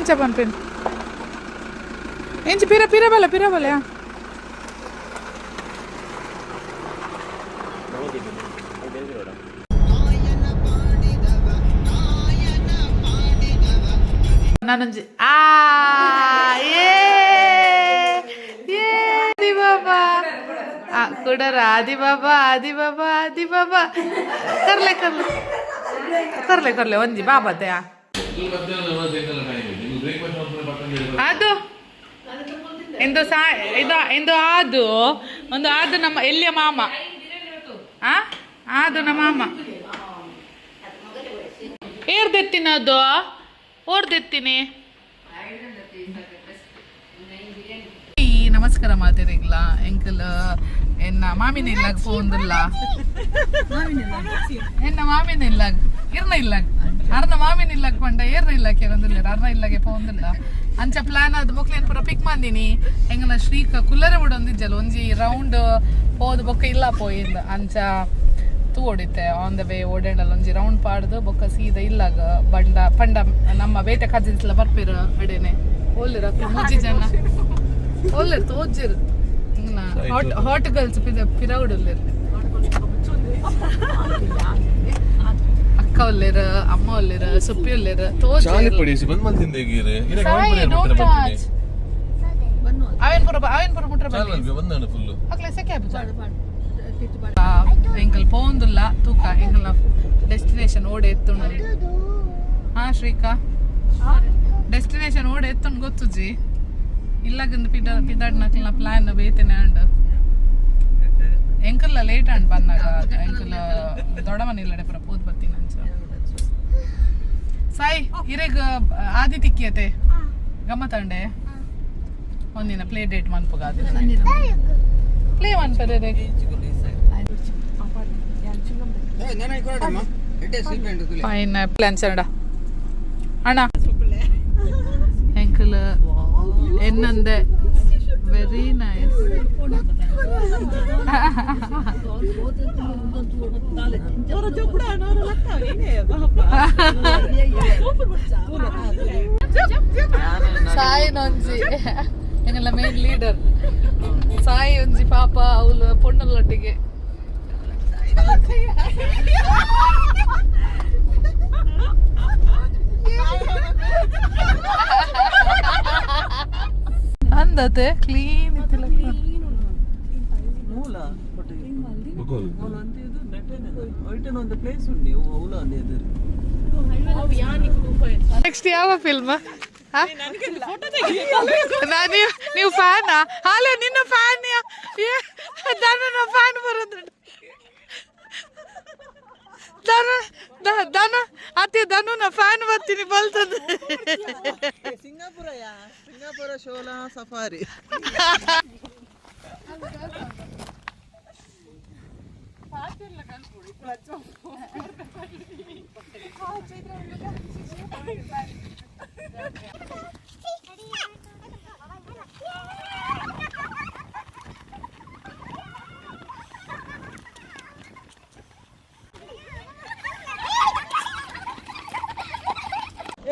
ಎಂಚ ಪನ್ಪಿನ ಎಂಚ ಪಿರ ಪಿರ ಬಲ ಪಿರ ಬಲ. ನಾನೊಂಜಿ ಆ ಏ ಏ ಆದಿ ಬಾಬಾ ಆ ಕುಡರ ಆದಿ ಬಾಬಾ ಆದಿ ಬಾಬಾ ಆದಿ ಬಾಬಾ ಕರ್ಲೆ ಕರ್ಲೆ ಕರ್ಲೆ ಕರ್ಲೆ ಒಂಜಿ ಬಾಬಾತೆ. ಅದು ಎಂದು ಸಾ ಇದು ಎಂದು ಆದು ಒಂದು ಆದು ನಮ್ಮ ಎಲ್ಲಿಯ ಮಾಮ ಆ ಆದು ನಮ್ಮ ಮಾಮ ಏರ್ದೆತ್ತಿನ ಅದು ಓರ್ದೆತ್ತೀನಿ. ನಮಸ್ಕಾರ ಮಾತೆರಿಗ್ಲ. ಎಂಕಲ್ ಎನ್ನ ಮಾಮಿನ ಇಲ್ಲಾಗ ಪೋಂದಿಲ್ಲ, ಎನ್ನ ಮಾಮಿನ ಇಲ್ಲಾಗ ಇರ್ನ ಇಲ್ಲಾಗ ಅರ್ನ ಮಾಮಿನ ಇಲ್ಲಾಗ ಪಂಡ ಏರ್ನ ಇಲ್ಲಾಕೆ ಒಂದಿಲ್ಲ ಅರ್ನ ಇಲ್ಲಾಗೆ ಪೋಂದಿಲ್ಲ. ಅಂಚ ಪ್ಲಾನ್ ಅದು ಮೊಕ್ಲೇನ್ ಪೂರ ಪಿಕ್ ಮಂದಿನಿ. ಎಂಗನ ಶ್ರೀಕ ಕುಲ್ಲರೆ ಬಿಡೊಂದಿಜ್ಜಲ್ಲ ಒಂಜಿ ರೌಂಡ್ ಪೋದು ಬೊಕ್ಕ ಇಲ್ಲ ಪೋಯಿಂದ ಅಂಚ ತೂ ಹೊಡಿತೆ ಆನ್ the way ಓಡೇಂಡಲ್ಲ ಒಂಜಿ ರೌಂಡ್ ಪಾಡ್ದು ಬೊಕ್ಕ ಸೀದ ಇಲ್ಲಾಗ ಬಂಡ ಪಂಡ ನಮ್ಮ ಬೇತೆ ಕಜಿನ್ಸ್ ಎಲ್ಲ ಬರ್ಪಿರ ಅಡೇನೆ ಓಲಿರ ಮೂಜಿ ಜನ ಓಲಿರ್ ತೋಜಿರ್ ಹಾಟ್ ಹಾಟ್ ಗರ್ಲ್ಸ್ ಪಿದ ಪಿರೌಡುಲ್ಲೆರ್ ಅಕ್ಕ ಒಲ್ಲೆರ್ ಅಮ್ಮ ಒಲ್ಲೆರ್ ಸುಪ್ಪಿ ಒಲ್ಲೆರ್. ಚಾಲಿ ಪಡಿಸಿ ಬಂದ್ ಮಲ್ತಿಂದೆ. Sai, don't touch. ಅವೇನ್ ಪುರ ಅವೇನ್ ಪುರ ಮುಟ್ರೆ ಬನ್ನಿ. ಬಂದಾಣ ಫುಲ್. ಅಕ್ಲೆ ಸೆಕೆ ಆಪುಜ. ಎಂಕಲ್ ಪೋಂದುಲ್ಲ ತೂಕ ಎಂಕಲ್ನ ಡೆಸ್ಟಿನೇಷನ್ ಓಡೆ ಎತ್ತುಂಡು. ಹಾ ಶ್ರೀಕಾ, ಡೆಸ್ಟಿನೇಷನ್ ಓಡೆ ಎತ್ತುಂಡು ಗೊತ್ತುಜಿ. ಇಲ್ಲಗಂದು ಪಿದ ಪಿದಾಡ್ನಕ್ಲ್ನ ಪ್ಲಾನ್ ಬೇತೆನೆ ಅಂಡ್ ಎಂಕಲ್ಲ ಲೇಟ್ ಅಂಡ್ ಬಂದಾಗ ಎಂಕಲ್ ದೊಡ್ಡ ಇಲ್ಲಡೆ ಪುರ ಪೋದ್ ಬತ್ತೀನಿ ಅಂಚ. ಸಾಯಿ, ಇರೆಗ್ ಆದಿ ತಿಕ್ಕಿಯತೆ ಗಮ್ಮತ್ತಂಡೆ. ಒಂದಿನ ಪ್ಲೇ ಡೇಟ್ ಮನ್ಪುಗ ಆದಿ ಪ್ಲೇ ಮನ್ಪರೆ. ಫೈನ್ ಪ್ಲಾನ್ ಚಂಡ ಅಣ್ಣ. ಎಂಕಲ್ ಎನ್ನಂದೆ ವೆರಿ ನೈಸ್. ಸಾಯಿ ನೊಂಜಿ ಎಂಗಲ್ಲ ಮೇನ್ ಲೀಡರ್ ಸಾಯಿ ಒಂಜಿ ಪಾಪ ಅವಳು ಪೊಣ್ಣಲ್ಲೊಟ್ಟಿಗೆ. ಅಂದತೆ ಕ್ಲೀನ್ ಇತ್ತಿಲ್ಲ. ನೆಕ್ಸ್ಟ್ ಯಾವ ಫಿಲ್ಮ್? ನೀವು ಫ್ಯಾನಾ? ಅಲ್ಲ, ನಿನ್ನ ಫ್ಯಾನ್ ಧನ ಫ್ಯಾನ್ ಬರೋದು. ಧನ ಧನ ಅತ್ತೆ ಧನುನ ಫ್ಯಾನ್ ಬರ್ತೀನಿ ಬಲ್ತದೆ. ಸಿಂಗಾಪುರ ಯಾ ಸಿಂಗಾಪುರ ಶೋಲಾ ಸಫಾರಿ.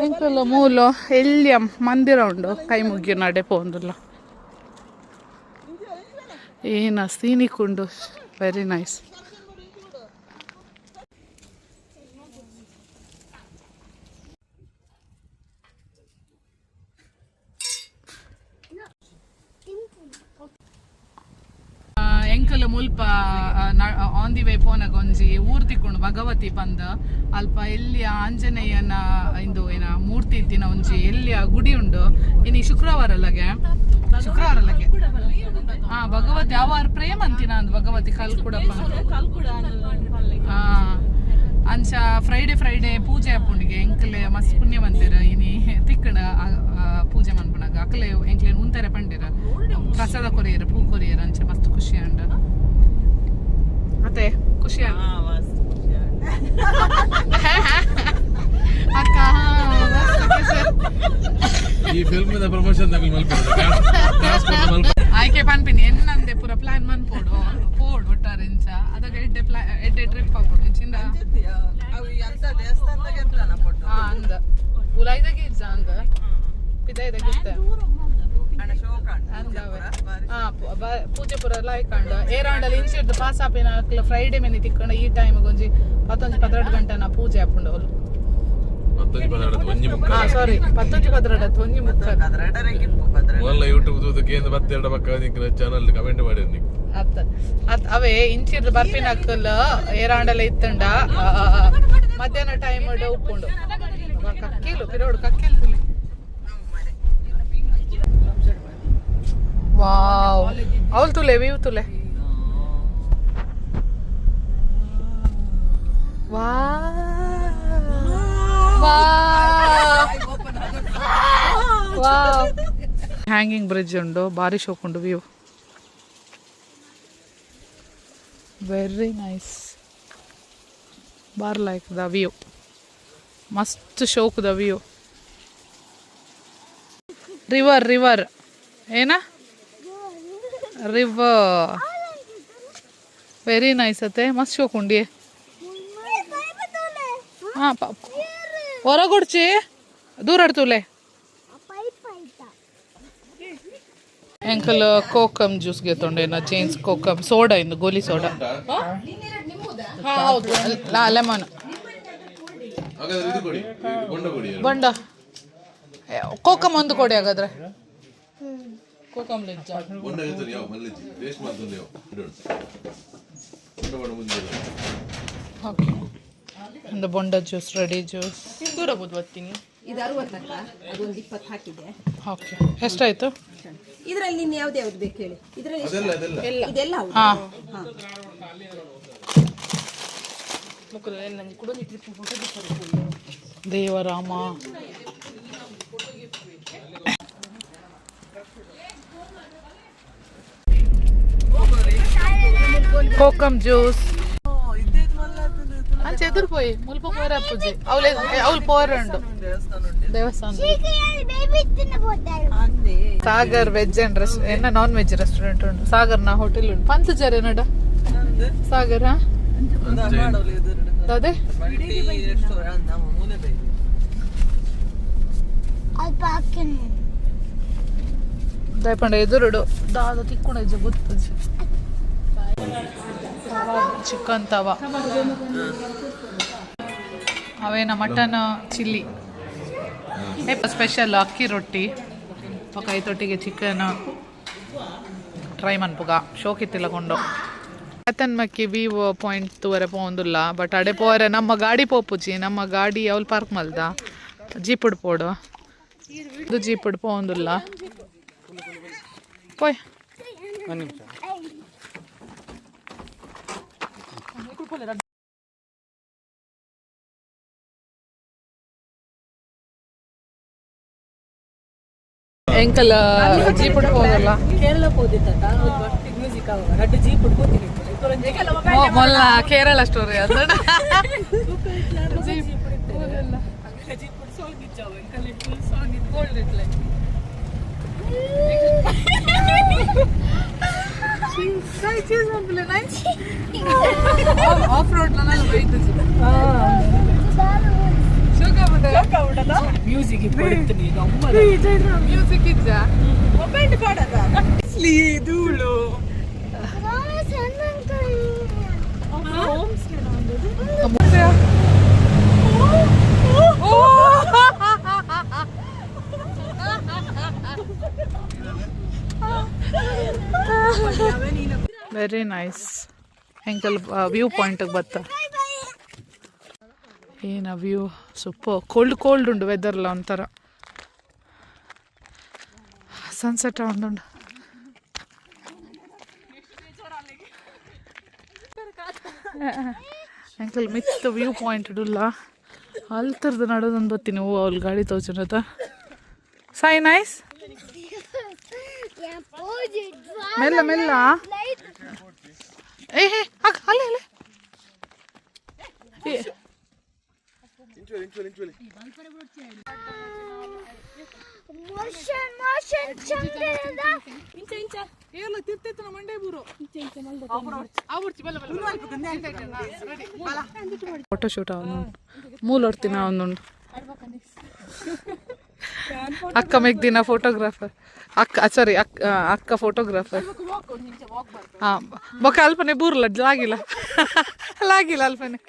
ಎಂಕುಲು ಮೂಲು ಎಲ್ಯ ಮಂದಿರ ಉಂಡು ಕೈ ಮುಗಿಯು ನಡೆ ಪೋಂದುಲ್ಲ. ಏನ ಸೀನಿಕ್ ಉಂಡು, ವೆರಿ ನೈಸ್. ಎಂಕಲ್ ಮುಲ್ಪ ಆನ್ the way ಪೋನಗ ಒಂಜಿ ಊರ್ ತಿಕ್ಕೊಂಡು ಭಗವತಿ ಪಂದ್. ಅಲ್ಪ ಎಲ್ಲಿಯ ಆಂಜನೇಯನ ಇಂದು ಏನ ಮೂರ್ತಿ ಇತ್ತಿನ ಒಂಜಿ ಎಲ್ಲಿಯ ಗುಡಿ ಉಂಡು. ಇನಿ ಶುಕ್ರವಾರ ಅಲ್ಲಗೆ, ಶುಕ್ರವಾರ ಅಲ್ಲಗೆ. ಹಾ ಭಗವತಿ ಅವಾರ್ ಪ್ರೇಮ್ ಅಂತಿನ ಅಂದ್ ಭಗವತಿ ಕಲ್ಕುಡಪ್ಪ. ಹಾ ಅಂಚ ಫ್ರೈಡೆ ಫ್ರೈಡೆ ಪೂಜೆ ಆಪುಂಡಿಗೆ. ಎಂಕಲೆ ಮಸ್ತ್ ಪುಣ್ಯ ಬಂದಿರ ಇನಿ ತಿಕ್ಕಣ ಪೂಜೆ ಮನ್ಪುನಾಗ ಅಕಲೆ ಎಂಕ್ಲೇನ್ ಉಂತಾರೆ ಪಂಡಿರ ಪ್ರಸಾದ ಕೊರಿಯರ್ ಪೂ ಕೊರಿಯರ್. ಅಂಚ ಮಸ್ತ್ ಖುಷಿ ಅಂಡ ಮತ್ತೆ ಖುಷಿ ಆಂಡ್ ಅಕ್ಕ. ಈ ಫಿಲ್ಮ್ ಪ್ರಮೋಷನ್ ಆಯ್ಕೆ ಪನ್ಪಿನಿ ಎನ್ನಂದೆ ಪೂರ ಪ್ಲಾನ್ ಮನ್ಪೋಡು ಪೋಡು ಒಟ್ಟಾರೆ ಇಂಚ ಅದಾಗ ಎಡ್ಡೆ ಪ್ಲಾ ಎಡ್ಡೆ ಟ್ರಿಪ್ ಆಪೋಡು ಇಂಚಿಂದ. ಅವು ಎಂತ ದೇವಸ್ಥಾನದಾಗ ಎಂತ ಹಾ ಅಂದ ಉಲಾಯ್ದಾಗ ಇಜ್ಜ ಅಂದ. ಪಿದಾಯ್ದಾಗಿತ್ತೆ. ಹಾ, ಪೂಜೆ ಪೂರ ಲಾಯ್ಕಂಡ್ ಏರಾಂಡಲ್ ಇನ್ಸಿಡ್ದು ಪಾಸ್ ಆಪಿನ ಫ್ರೈಡೆ ಮೆನಿ ತಿಕ್ಕಂಡ ಈ ಟೈಮ್ ಒಂಜಿ ಪತ್ತೊಂಜಿ 12 ಗಂಟೆ ನಾ ಪೂಜೆ ಆಪುಂಡು ಅವ್ಲು. ಮತ್ತೊಂಜಿ ಪದಾರ್ಥ ಒಂಜಿ ಮುಕ್ಕ. ಹಾ, ಸಾರಿ, ಪತ್ತೊಂಜಿ ಪದ್ರಡ್ ಒಂಜಿ ಮುಕ್ಕ. ಮೊದಲ ಯೂಟ್ಯೂಬ್ ತೂದಕ್ಕೆ ಬತ್ತೆರಡು ಪಕ್ಕ ನಿಕ್ ಚಾನಲ್ ಕಮೆಂಟ್ ಮಾಡಿರ್ ನಿಕ್. ಅತ್ತ ಅತ್ ಅವೇ ಇಂಚಿರ್ದು ಬರ್ಪಿನ ಅಕ್ಕಲ್ ಏರಾಂಡಲ ಇತ್ತಂಡ ಮಧ್ಯಾಹ್ನ ಟೈಮ್ ಉಪ್ಪುಂಡು. ಕಕ್ಕಿಲು ಪಿರೋಡು ಕಕ್ಕಿಲು ತುಲಿ. ವಾವ್, ಅವಳು ತುಲೆ ವ್ಯೂ ತುಲೆ. ವಾವ್, ಹ್ಯಾಂಗಿಂಗ್ ಬ್ರಿಡ್ಜ್ ಉಂಡು, ಬಾರಿ ಶೋಕುಂಡು view. Very nice bar like the view, ಮಸ್ತ್ ಶೋಕ್ the view. River river ಏನ ರಿವರ್, ವೆರಿ ನೈಸ್ ಅತ್ತೆ, ಮಸ್ತ್ ಶೋಕ್ ಉಂಡಿ. ಹಾ, ಹೊರಗುಡ್ಚಿ ದೂರ ಅಡ್ತುಲೆ. ಎಂಕಲ್ ಕೋಕಮ್ ಜ್ಯೂಸ್ ಗೆತ್ತೊಂಡೇನ ಚೇಂಜ್ ಕೋಕಮ್ ಸೋಡಾ ಇಂದು ಗೋಲಿ ಸೋಡಾ. ಹಾ ಹೌದು, ಲೆಮನ್. ಹಾಗಾದ್ರೆ ಇದು ಕೊಡಿ, ಇದು ಬೊಂಡ ಕೊಡಿ. ಬೊಂಡ ಕೋಕಮ್ ಒಂದು ಕೊಡಿ ಹಾಗಾದ್ರೆ, ಕೋಕಮ್ ಲೆಜ್ಜ. ಬೊಂಡ ಇರ್ತದೆ ಯಾವ ಮಲ್ಲಿಜಿ ಟೇಸ್ಟ್ ಮಾಡ್ತದೆ ಯಾವ ಇಡೋಣ. ಬೊಂಡ ಬೊಂಡ ಮುಂದೆ. ಓಕೆ, ಒಂದು ಬೊಂಡ ಜ್ಯೂಸ್ ರೆಡಿ. ಜ್ಯೂಸ್ ದೂರ ಬರ್ತೀನಿ. ಇದು 60ಕ್ಕ, ಅದೊಂದು 20 ಹಾಕಿದೆ. ಓಕೆ, ಎಷ್ಟಾಯ್ತು? ಇದರಲ್ಲಿ ಇನ್ನು ಯಾವ್ದು ಯಾವ್ದು ಬೇಕು ಹೇಳಿ ಇದರಲ್ಲಿ. ಅದೆಲ್ಲ ಅದೆಲ್ಲ. ಇದೆಲ್ಲ ಹೌದು. ಹಾ. ಹಾ. ದೇವರಾಮ ಕೋಕಮ್ ಜ್ಯೂಸ್ ಅಂಚೆ ಎದುರು ಪೋಯಿ ಮುಲ್ಪ ಪೋರ ಪೂಜೆ ಅವಳೆ ಅವಳು ಪೋರ ಉಂಡು ದೇವಸ್ಥಾನ. ಸಾಗರ್ ವೆಜ್ ಅಂಡ್ ರೆಸ್ಟ್ ಏನ ನಾನ್ ವೆಜ್ ರೆಸ್ಟೋರೆಂಟ್ ಉಂಟು, ಸಾಗರ್ ನಾ ಹೋಟೆಲ್ ಉಂಟು. ಪಂತ್ ಜರ ನಡ ಸಾಗರ್ ಅದೇ. ದಯಪಂಡ ಎದುರುಡು ದಾದ ತಿಕ್ಕುಣ ಇಜ್ಜ ಗೊತ್ತುಜಿ. ಚಿಕನ್ ತವಾ, ಅವೇನ ಮಟನ್ ಚಿಲ್ಲಿ ಸ್ಪೆಷಲ್, ಅಕ್ಕಿ ರೊಟ್ಟಿ ಕೈ ತೊಟ್ಟಿಗೆ ಚಿಕನ್ ಟ್ರೈ ಮನ್ಪುಗ ಶೋಕಿತ್ತಿಲ್ಲ ಕೊಂಡು ಅತನ್ ಮಕ್ಕಿ ವ್ಯೂ ಪಾಯಿಂಟ್ ತೂವರೆ ಪೋಂದುಲ್ಲ. ಬಟ್ ಅಡೆ ಪೋರೆ ನಮ್ಮ ಗಾಡಿ ಪೋಪುಜಿ, ನಮ್ಮ ಗಾಡಿ ಅವಳು ಪಾರ್ಕ್ ಮಲ್ದ ಜೀಪುಡ್ ಪೋಡು, ಇದು ಜೀಪುಡ್ ಪೋಂದುಲ್ಲ ಪೋಯ್. ಎಂಕಲ್ ಜೀಪುಡ್ ಪೋದಲ್ಲ. ಕೇರಳ ಪೋದಿತ್ತ ಮ್ಯೂಸಿಕ್ ಆವಾಗ ರಡ್ಡು ಜೀಪ್ ಹುಡ್ಕೋತೀನಿ. ಮೊಲ್ಲ ಕೇರಳ ಸ್ಟೋರಿ ಅದು. ಆಫ್ ರೋಡ್ ಮ್ಯೂಸಿಕ್ ಮ್ಯೂಸಿಕ್ ಇಜ್ಜ. ಧೂಳು. Very nice. ಎಂಕಲ್ ವ್ಯೂ ಪಾಯಿಂಟ್ ಬತ್ತ ಏನ ವ್ಯೂ, ಸೂಪರ್. ಕೋಲ್ಡ್ ಕೋಲ್ಡ್ ಉಂಡು ವೆದರ್ಲ ಒಂಥರ. ಸನ್ಸೆಟ್ ಉಂಡು. ಅಂಕಲ್ ಮಿತ್ತ ವ್ಯೂ ಪಾಯಿಂಟ್ ಇಡುಲ್ಲ ಅಲ್ತರ್ದು ನಡೋದೊಂದು ಬತ್ತೀನಿ. ಹೂ ಅವ್ಳು ಗಾಡಿ ತೋಚಿನತ ಸಾಯಿ ನೈಸ್. ಮೆಲ್ಲ ಮೆಲ್ಲ. ಏ ಹೇ ಅಕ್ಕ, ಅಲ್ಲೇ ಅಲ್ಲೇ. ಏ. Motion motion ಚಂದ್ರದ. ಏಲ್ಲ ತಿರ್ತಿತ್ತು ಮಂಡೆ ಬೂರು. ಫೋಟೋ ಶೂಟ್ ಅವನು ಮೂಲ ಹೊಡ್ತೀನಿ ಅವನುಂಟು. ಅಕ್ಕ ಮೆಗ್ದಿನ ಫೋಟೋಗ್ರಾಫರ್. ಅಕ್ಕ, ಸಾರಿ, ಅಕ್ಕ ಅಕ್ಕ ಫೋಟೋಗ್ರಾಫರ್. ಹಾಂ, ಬೊಕ್ಕ ಅಲ್ಪನೆ ಬೂರ್ಲ ಲಾಗಿಲ್ಲ ಲಾಗಿಲ್ಲ ಅಲ್ಪನೆ.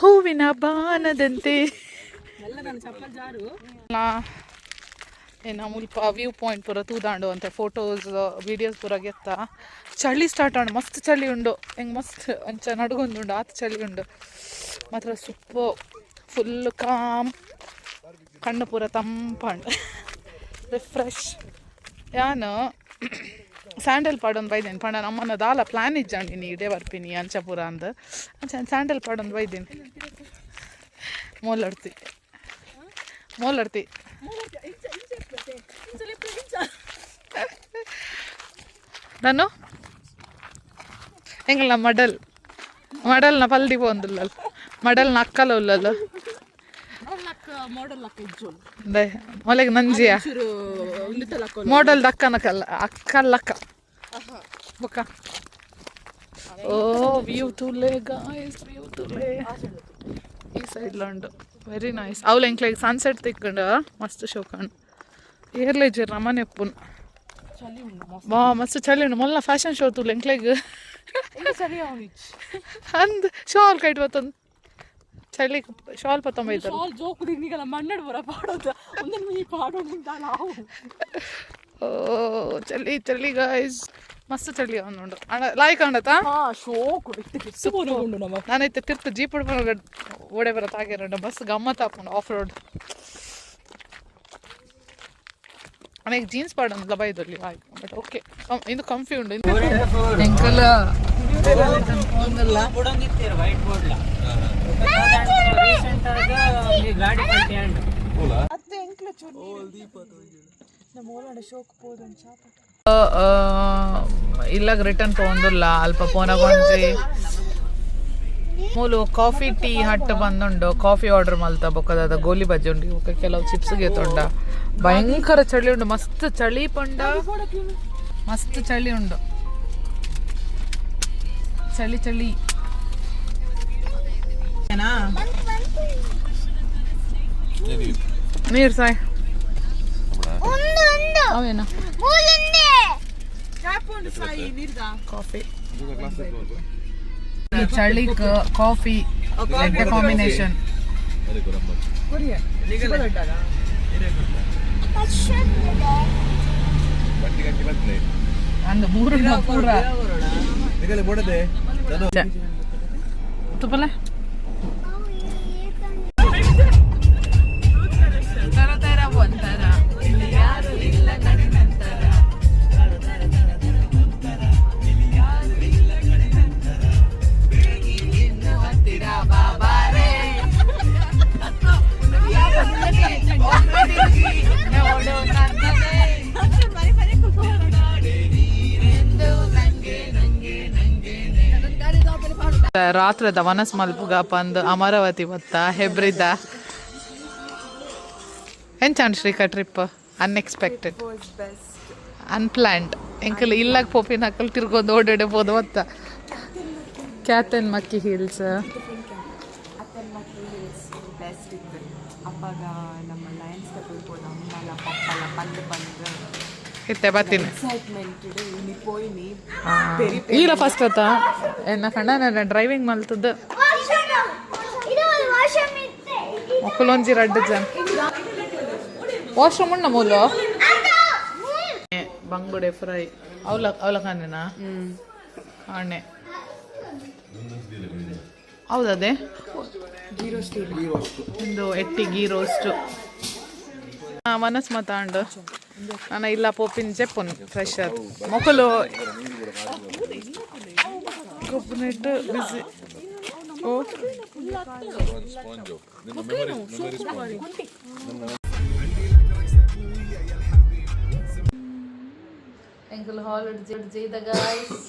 ಹೂವಿನ ಬಾನದಂತೆ. ಏನ ಮುಲ್ಪ ವ್ಯೂ ಪಾಯಿಂಟ್ ಪೂರ ತೂದಾಂಡು ಅಂತ ಫೋಟೋಸ್ ವೀಡಿಯೋಸ್ ಪೂರ ಗೆತ್ತ. ಚಳಿ ಸ್ಟಾರ್ಟ್ ಆಂಡ್, ಮಸ್ತ್ ಚಳಿ ಉಂಡು. ಹೆಂಗೆ ಮಸ್ತ್ ಅಂಚ ನಡುಗೊಂದುಂಡು, ಆತ್ ಚಳಿ ಉಂಡು. ಮಾತ್ರ ಸುಪ್ಪು ಫುಲ್ ಕಾಮ್, ಕಣ್ಣು ಪೂರ ತಂಪಾಂಡು, ರಿಫ್ರೆಶ್. ಯಾನು ಸ್ಯಾಂಡಲ್ ಪಾಡೊಂದು ಬೈದೇನೆ ಪಂಡ ನಮ್ಮನ್ನ ದಾಲ ಪ್ಲಾನ್ ಇಜ್ಜಾಂಡಿ ನೀ ಇಡೇ ಬರ್ಪಿನಿ ಅಂಚ ಪೂರ ಅಂದ್. ಅಂಚ ಸ್ಯಾಂಡಲ್ ಪಾಡೊಂದು ಬೈದೇನೆ. ಮೋಲಡ್ತಿ ಮೋಲಡ್ತಿ. ನಾನು ಎಂಗಲ್ನ ಮಡಲ್ ಮಡಲ್ನ ಪಲ್ದಿ ಪೋಂದುಲ್ಲಲ್, ಮಡಲ್ನ ಅಕ್ಕಲ ಉಲ್ಲಲ್ಲ. ಮೊಲೆಗ್ ನಂಜಿಯ ಮೋಡಲ್ ದಕ್ಕನ ಕಲ್ಲ ಅಕ್ಕಲ್ಲಕ್ಕ ಬೊಕ್ಕ. ಓ, ವ್ಯೂ ತೂಲೆ ಗಾಯ್ಸ್, ವ್ಯೂ ತೂಲೆ. ಈ ಸೈಡ್ ಉಂಡು, ವೆರಿ ನೈಸ್. ಅವ್ಲು ಎಂಕ್ಲೆಗ್ ಸನ್ಸೆಟ್ ತಿಕ್ಕಂಡು, ಮಸ್ತ್ ಶೋಕಂಡು. ಏರ್ಲೇಜರ್ ನಮನೆ ಉಪ್ಪುನ್ ಬಾ, ಮಸ್ತ್ ಚಳಿ ಉಂಡು. ಮೊಲ್ಲ ಫ್ಯಾಷನ್ ಶೋ ತೂಲೆ ಎಂಕ್ಲೆಗ್ ಅಂದ್ ಶಾಲ್ ಕೈಟ್ ಬತ್ತೊಂದು ಚಳಿ ಶಾಲ್ ಪತ್ತೊಂಬೈತಲ್ಲ. ಶಾಲ್ ಜೋಕು ನಿಗಲ ಮಣ್ಣಡ್ ಬರ ಪಾಡೋದ ಒಂದೊಂದು ಮೀ ಪಾಡೋದು ನಾವು. ಓ, ಚಳಿ ಚಳಿ ಗಾಯ್ಸ್, ಮಸ್ತ್ ಚಳಿ ಉಂಡು. ಅಣ್ಣ ಲಾಯ್ಕ್ ಅಂಡತಾ. ಹಾ, ಶೋಕು ಇತ್ತು ಕಿತ್ತು ಉಂಡು ನಮ್ಮ. ನಾನೈತೆ ತಿರ್ತು ಜೀಪ್ ಓಡೆ ಬರ ತಾಗಿರಂಡ ಬಸ್ ಗಮ್ಮತ್ ಹಾಕೊಂಡು ಆಫ್ ರೋಡ್. ಆಮೇಲೆ ಜೀನ್ಸ್ ಪಾಡೊಂದು ಬೈದಲ್ಲಿ ಆಯ್ತು, ಬಟ್ ಓಕೆ, ಇದು ಕಂಫಿ ಉಂಡು ಎಂಕಲ್. ವೈಟ್ ಬೋರ್ಡ್ ರೀಸೆಂಟ್ ಆಗಿ ಗಾಡಿ ಪಲ್ಟಿ ಅಂಡ್. ಇಲ್ಲಾಗ ರಿಟರ್ನ್ ಪೋಂದುಲ್ಲ. ಅಲ್ಪ ಪೋನಗೊಂಜಿ ಮೂಲು ಕಾಫಿ ಟೀ ಹಟ್ ಬಂದುಂಡು. ಕಾಫಿ ಆರ್ಡರ್ ಮಲ್ತ ಬೊಕ್ಕದಾದ ಗೋಲಿ ಬಜ್ಜಿ ಉಂಡು, ಬೊಕ್ಕ ಕೆಲವು ಚಿಪ್ಸ್ ಗೆತುಂಡ. ಭಯಂಕರ ಚಳಿ ಉಂಡು, ಮಸ್ತ್ ಚಳಿ ಪಂಡ ಮಸ್ತ್ ಚಳಿ ಉಂಡು. ಚಳಿ ಚಳಿ. ನೀರು ಸಾಯ್. ಒಂದು ಒಂದು. ಅವೇನಾ? ಮೂಲೊಂದೇ. ಕಾಫಿ ಚಳಿ ಕಾಫಿ ಕಾಂಬಿನೇಷನ್. ಅಂದ್ ಮೂರು ಪೂರ ತುಪ್ಪಲೆ. ತರ ತರ ಒಂಥರ, ಇಲ್ಲಿ ಯಾರು ಇಲ್ಲ ನಂತರ. ಹತ್ತಿರ ಬಾಬಾರೇ ನೋಡು ನನ್ನದೇ. ರಾತ್ರದ ವನಸ್ ಮಲ್ಪುಗ ಪಂದ್ ಅಮರಾವತಿ ಬತ್ತ ಹೆಬ್ರಿದ. ಎಂಚಾಂಡ್ ಶ್ರೀಕಾ ಟ್ರಿಪ್? Unexpected, unplanned. ಎಂಕಲ್ ಇಲ್ಲಾಗ ಪೋಪಿನ ಹಾಕಲ್ ತಿರ್ಗೊಂದು ಓಡಾಡೆ ಪೋದು ಬತ್ತ. ಕ್ಯಾತನ್ ಮಕ್ಕಿ ಹಿಲ್ಸ್. ಅತ್ತನ್ಮಕ್ಕಿ ಹಿಲ್ಸ್ ಬೆಸ್ಟ್ ಇತ್ತು. ಅಪ್ಪಾಗ ನಮ್ಮ ಲಯನ್ಸ್ ಪೋದು ಅಮ್ಮಲ ಪಪ್ಪಲ ಪಂದ್ ಪಂದ್. ಇತ್ತೆ ಬತ್ತೀನಿ. ಎಕ್ಸೈಟ್ಮೆಂಟ್ ಇನಿ ಪೋಯಿನಿ. ಈಲ ಫಸ್ಟ್ ಆತ ಎನ್ನ ಕಂಡ ನನ್ನ ಡ್ರೈವಿಂಗ್ ಮಲ್ತದ್ದು. ಇದು ಒಂದು ವಾಶ್ರೂಮ್ ಇತ್ತು. ಮೊಕ್ಕಲೊಂಜಿ ರಡ್ಡು ಜನ ವಾಶ್ರೂಮ್ ಉಂಡ ಮೂಲು. ಬಂಗುಡೆ ಫ್ರೈ ಅವಲ ಅವಲ ಕಾನೇನಾ ಆಣೆ. ಹೌದದೇ, ಒಂದು ಎಟ್ಟಿ ಗೀ ರೋಸ್ಟ್ ಮನಸ್ ಮತಾಂಡು. ನಾನು ಇಲ್ಲ ಪೋಪಿನ ಜೆಪ್ಪುನ್ ಫ್ರೆಶ್ ಅದು ಮೊಕಲು ಕೊಬ್ಬನೆಟ್ ಬಿಸಿ. ಓ. ಸ್ಪಾಂಜ್ ನಿಮ್ಮ ಮೆಮೊರಿ, ಮೆಮೊರಿ ಸ್ಪಾಂಜ್. ಎಂಕಲ್ ಹಾಲ್ ಜೈದ ಗಾಯ್ಸ್.